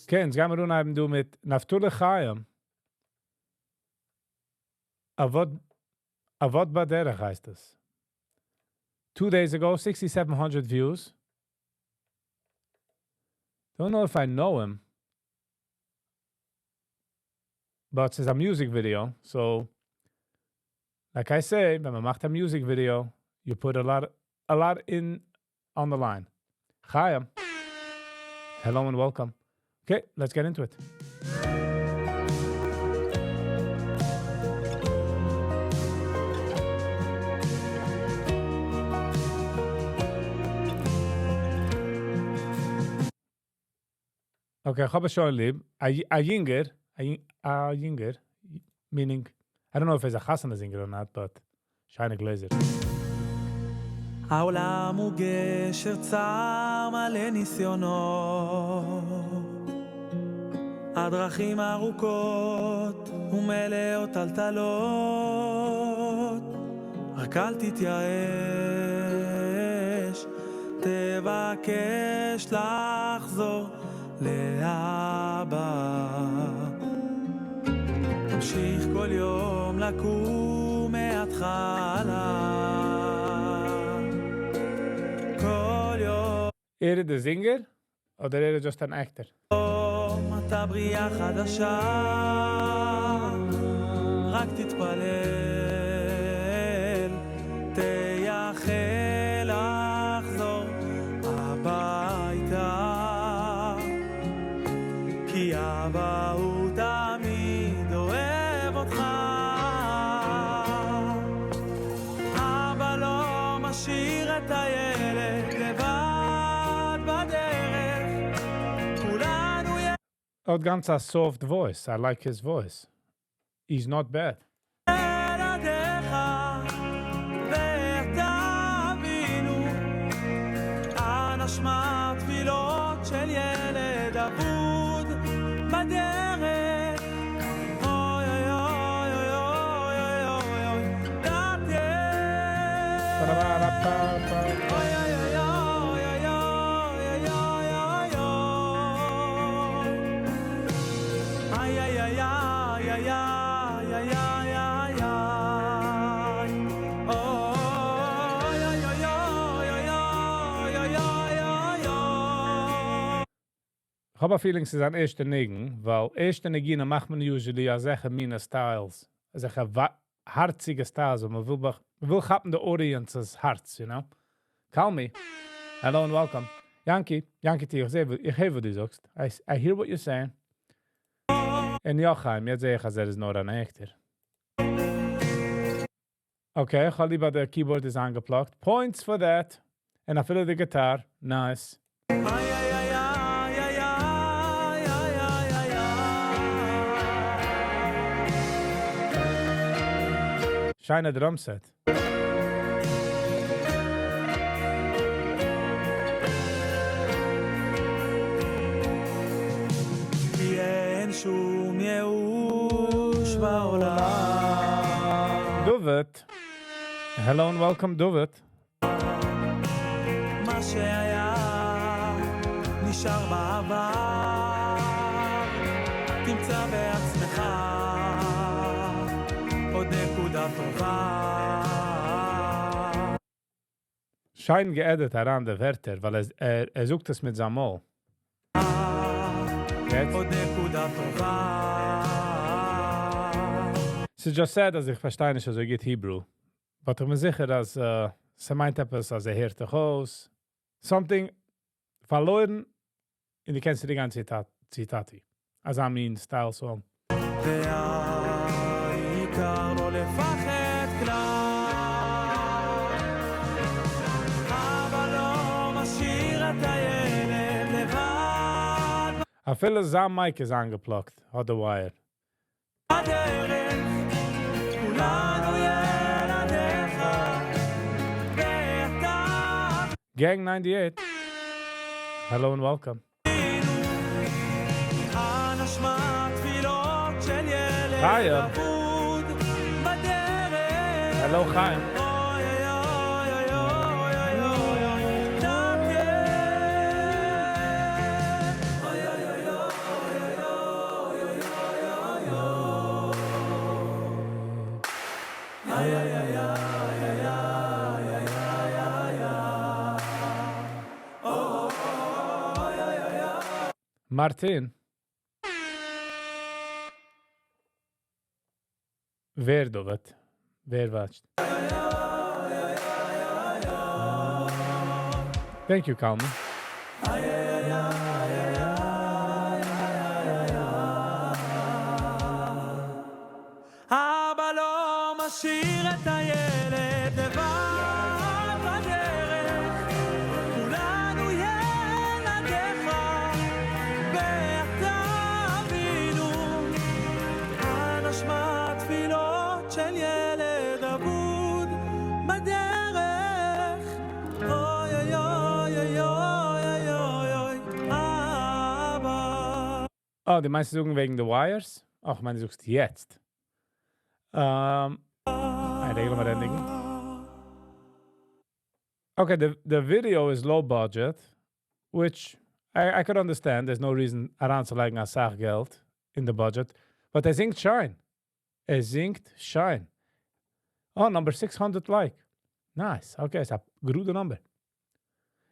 Okay, אונז גיימיר אנהייבן דא מיט נפתלי חיים. אבות אבות בדרך הייסט עס. 2 days ago, 6700 views. Don't know if I know him. But ס'איז א music video, so like I say, ווען מ'מאכט א music video, you put a lot a lot in on the line. חיים, hello and welcome. Okay, let's get into it. Okay, איך האב עס שוין ליב. א יונגער, א יונגער, meaning, I don't know if ער איז א חתונה זינגער or not, but שיינע גלעזער. העולם הוא גשר צר מלא ניסיונות, הדרכים ארוכות ומלאות טלטלות, רק אל תתייאש, תבקש לחזור לאבא. תמשיך כל יום לקום מההתחלה. כל יום ער איז דער זינגער אדער ער איז just אן actor? אתה בריאה חדשה, רק תתפלל, תייחל לחזור הביתה, כי אבא הוא תמיד אוהב אותך. אבא לא משאיר את הילד לבד בדרך, כולנו האט גאנץ א soft voice, I like his voice. He's not bad. ילדיך, ואתה אבינו, אנא שמע תפילות של ילד אבוד בדרך. אוי אוי אוי אוי אוי אוי אוי טאטע. אוי אוי אוי אוי אוי אוי אוי אוי איי איי איי איי איי איי איי איי איי אוי אוי אוי אוי אוי אוי אוי אוי אוי. איך האב א feeling ס'איז אן ערשטע ניגון, ווייל ערשטע נגינה מאכט מען usually אזעלכע מינע styles, אזעלכע הארציגע styles, וואו מ'וויל כאפן די audience's הארץ, you know? Call me. Hello and welcome. Yanky, Yanky T, איך זע, איך הער וואס דו זאגסט. I hear what you're saying. און יא חיים, יעצט זע איך אז ער איז נאר אן actor. Okay, איך האב ליב אז דער keyboard איז אנגעפלאגט. Points for that. און אפילו די guitar. Nice. שיינע drum set. כי אין שום ייאוש בעולם. דוד. Hello and welcome דוד. מה שהיה נשאר בעבר, תמצא בעצמך עוד נקודה טובה. שיין גע edit אריין די ווערטער, ווייל ער זאגט עס מיט זיין מויל. יעצט? עוד נקודה טובה. ס'איז just sad אז איך פארשטיי נישט אזוי גוט Hebrew. But איך בין זיכער אז ס'מיינט עפעס אז ער הערט דיך אויס. Something פארלוירן און דו קענסט צוריק גיין צו טאטי. אזא מין style song. והעיקר לא לפחד כלל. אבא לא משאיר את הילד לבד. אפילו זיין mic איז אנגעפלאגט, האט די wire. בדרך, כולנו ילדיך, ואתה Gang 98. Hello and welcome. אנא שמע תפילות של ילד חיים. אבוד בדרך. Hello חיים. אוי אוי אוי אוי אוי אוי אוי טאטע. אוי אוי אוי אוי מארטין. ווער דוד? ווער watch ט? Thank you, Kalman. אבא לא משאיר את הילד לבד בדרך, כולנו ילדיך, ואתה אבינו, אנא שמע תפילות של ילד אבוד בדרך, אוי אוי אוי אוי אוי אוי אוי אבא. Oh, דו מיינסט זאגן וועגן די wires? אך, מיין, דו זאגסט יעצט. איין רגע, לאמיר ענדיגן. Okay, the video is low budget, which I could understand. There's no reason אריינצולייגן א סאך געלט in the budget. But ער זינגט שיין. ער זינגט שיין. Oh, number 600 like. Nice. Okay, ס'איז א גראדע number.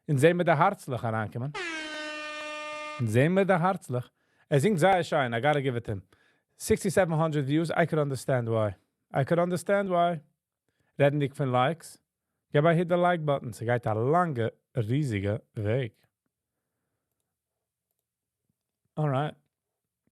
און זעען מיר די הערצלעך אריינקומען. און זעען מיר די הערצלעך. ער זינגט זייער שיין. I gotta give it him. 6,700 views. I could understand why. I could understand why. רעדנדיג פון likes. געב א hit the like button. ס'גייט א לאנגע, ריזיגע וועג. Alright.